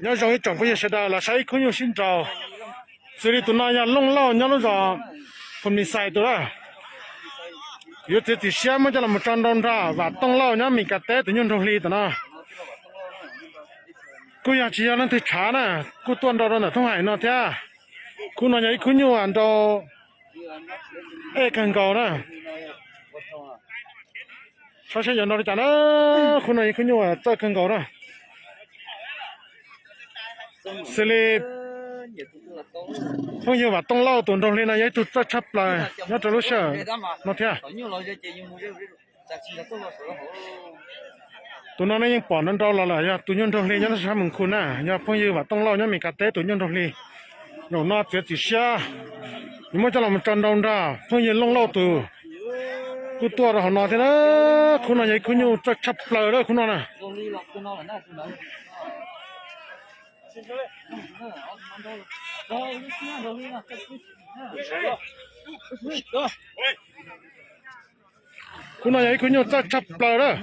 Nyob zoo ib tsoom phooj ywg sawv daws los saib ib khub nyuj sib nraus. Xws li tus no yog Looj Lauj nyob lub zos Phum Mis Xais tus lawm. Yuav txiav txim siab muab coj los tso nrau nrog Vam Tooj Lauj nyob Mes Kas teb tus nyuj nraug hli tus no. Kuj yog tsis yog leej twg tshav na, kuj tuaj nrau rau ntawm Thoob Hais no thiab. Khub no yog ib khub nyuj nrau ej kawg nkaus na. Saib seb yuav nrau li cas na. Khub no yog khub nyuj txawj kawg nkaus na. Xws li phooj ywg Vam Tooj Lauj tus nraug hli no yog ib tug txawj tshaj plaws nyob rau lub sij hawm no thiab. Tus no nej yeej pom nrau nrau los lawm, yog tus nyuj nraug hli nyob sab Moos Khu na, yog phooj ywg Vam Tooj Lauj nyob Mes Kas teb tus nyuj nraug hli. Zaum no txiav txim siab, nws muab coj los tso nrau nrog phooj ywg Looj Lauj tus kuj tuaj rau hauv no thiab na. Khub no yog ib khub nyuj txawj tshaj plaws lawm khub no na. Khub no yog ib khub nyuj txawj tshaj plaws lawm.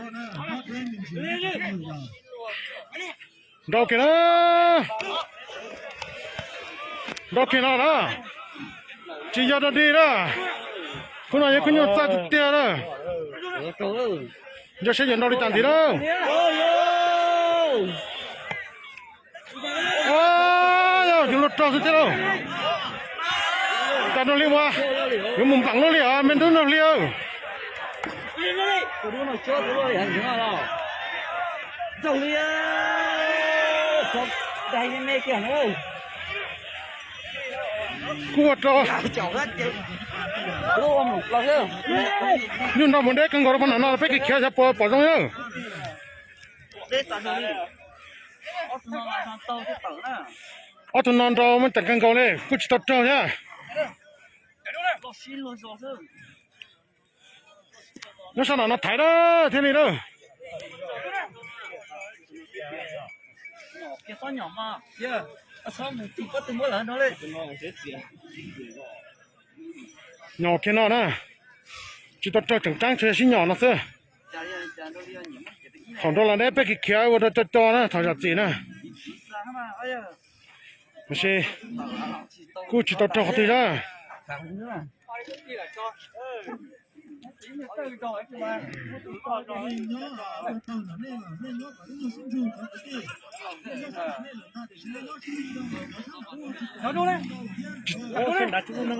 Nrau kiag na, nrau kiag no na, tsis yog dog dig na. Khub no yog khub nyuj txawj tiag tiag na. Nco seb yuav nrau li cas ntxiv na. Yog yus luag rog xwb thiab lauj. Cas nraug hli ua, yuav mus npam luaj li os me tub nraug hli. Kuj ua rau nyuj nrau mus deb kawg nkaus rau pab no no peb kis khiav xyov puas pom zoo na. Ob tug no nrau muaj ceem kawg nkaus li kuj tsis tau raug thiab. Nyob sab nram no thaiv na thiaj li na. Nyom kiag no na, tsis tau raug tseem ceeb tsuas yog sib nyom no xwb. Thaum nrau los deb peb khiav khiav ua rau co co na thaum zam txim na. Tiam sis kuj tsis tau raug qhov twg na.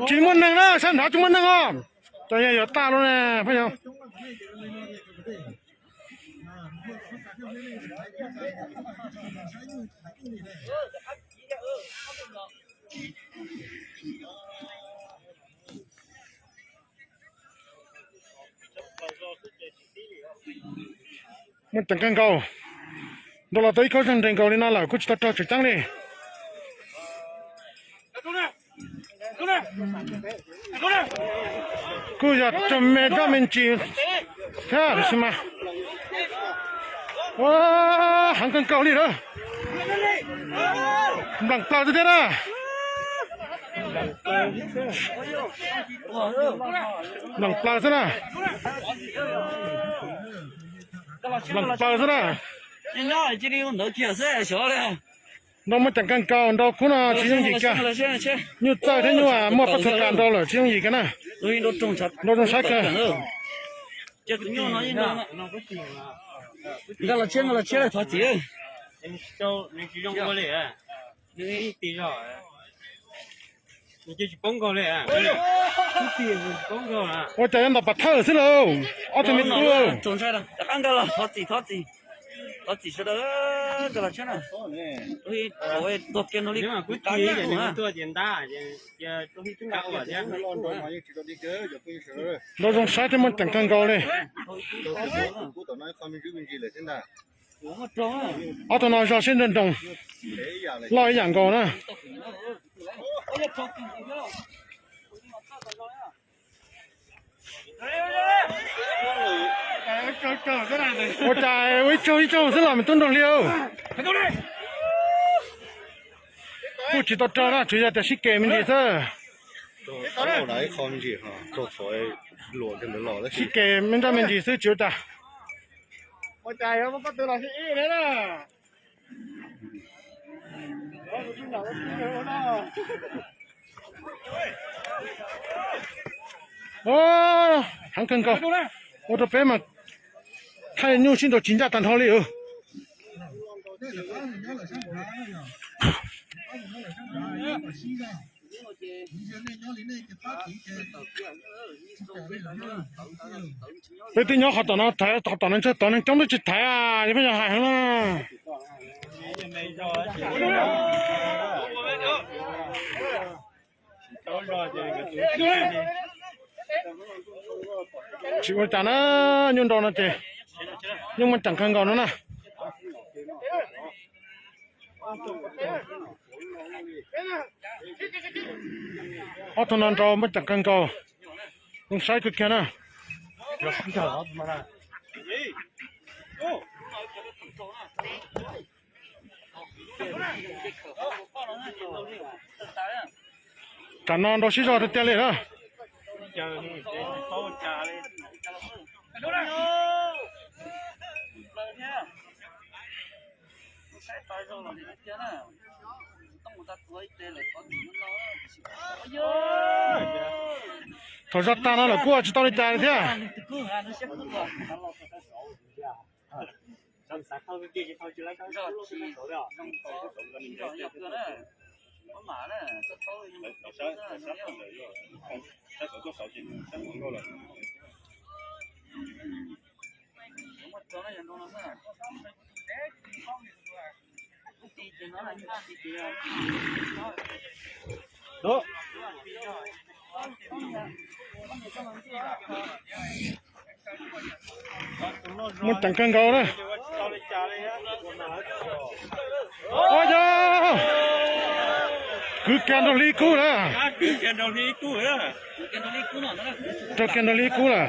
Tsis muaj neeg na, sab nrad tsis muaj neeg os. Cov yog yuav tag lawm ne phooj ywg. Muaj ceem kawg nkaus, nrau los tau ib khob zeeg nres nkaus li no lawm kuj tsis tau raug tseem ceeb li. Kuj yog raug me dab me ntsis thiab tab sis mas, ua, heev kawg nkaus li lawm. Npleem plaws xwb thiab na. Npleem plaws xwb na. Npleem plaws xwb na. Nrau muaj ceem kawg nkaus, nrau khub no tsis yooj yim kiag. Nyuj txawj thiab nyuj muaj pob txha kas nrau lawm tsis yooj yim kiag na. Nrau zoo saib kawg. Nkag los tshiab, nkag los tshiab, thov txim. Ua cas yuav ntaus pov thawj xwb lauj, ob tug me tub. Rov qab nkag los, thov txim, thov txim, thov txim sawv daws, nkag los tshiab na. Tuag kiag no li. Nrau zoo saib thiab muaj ceem kawg nkaus li. Ob tug no zog sib nroo nroo, loj ib yam nkaus na. Ua cas ua ib tsaug ib tsaug xwb los me tub nraug hli. Kuj tsis tau raug na, tsuas yog tias sib ke me ntsis xwb. Sib ke me nroj me ntsis xwb tsis ua cas. Heev kawg nkaus, ua rau peb mas thaij nyuj sib nraus tsis ncaj tag nrho li. Peb twb nyob qhov tom no thaiv, qhov tom no ntshe tom neeg coob twb tsis thaiv, yog peb yog hais heev na. Tsis ua cas na, nyuj nraus no ces yeej muaj ceem kawg nkaus no na. Ob tug no nraus muaj ceem kawg nkaus, zoo saib kawg kiag na. Tam no nrau sib zog tiag tiag li na. Thaum zog tag no lawm kuj tsis tau li cas li thiab. Muaj ceem kawg nkaus na. Ua yog kwv kiag nraug hli kub na. Raug kiag nraug hli kub lawm.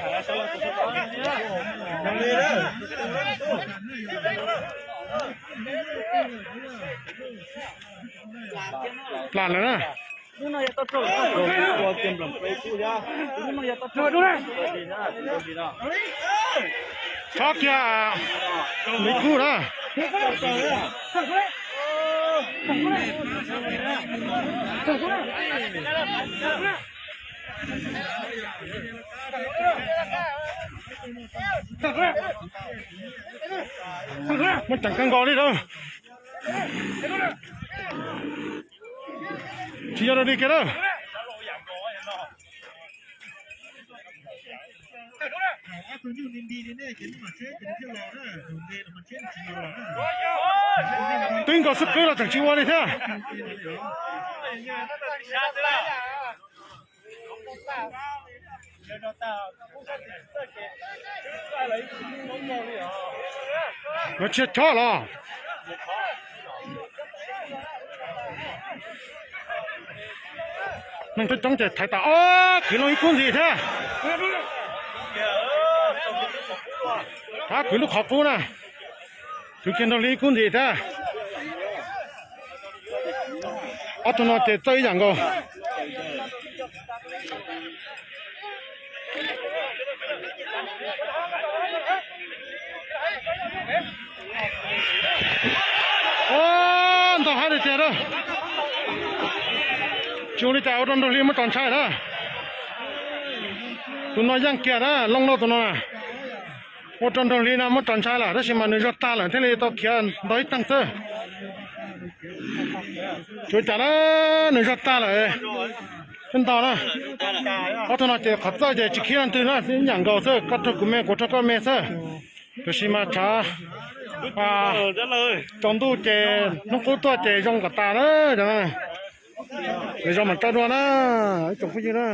Plam lawm na. Txhob kiag li kub na. Muaj ceem kawg nkaus li lawm. Tsis yog dog dig kiag lawm. Twb nkaus xub qwb los tseem tsis ua li thiab. Lawv tsis chob los. Neeg coob coob ces thaiv tas. Ob, kwv loo ib kub ntxiv thiab. Ab, kwv lub qhov qub na. Kwv kiag nraug hli ib kub ntxiv thiab. Ob tug no ces txawj ib yam nkaus. Ntog hab li tiag a. Tsis ua li cas, ua rau nraug hli muab tso ntshai na. Tus no yeej kiag na, Looj Lauj tus no na. Ua rau nraug hli no muab tso ntshai lawm, tab sis mas nws zog tag lawm thiaj li tau khiav ntog ib teeg xwb. Tsis ua cas na, nws zog tag lawm. Ntog na. Ob tug no ces qhov txawj ces tsis khib leej twg na, ib yam nkaus xwb, koj raug kuv me kuv raug koj me xwb. Tiam sis mas tshav tsaus ntuj ces hnub qub tuaj ces zoo kom tas na. Lwm zaus mam tso dua na, ib tsoom phooj ywg na.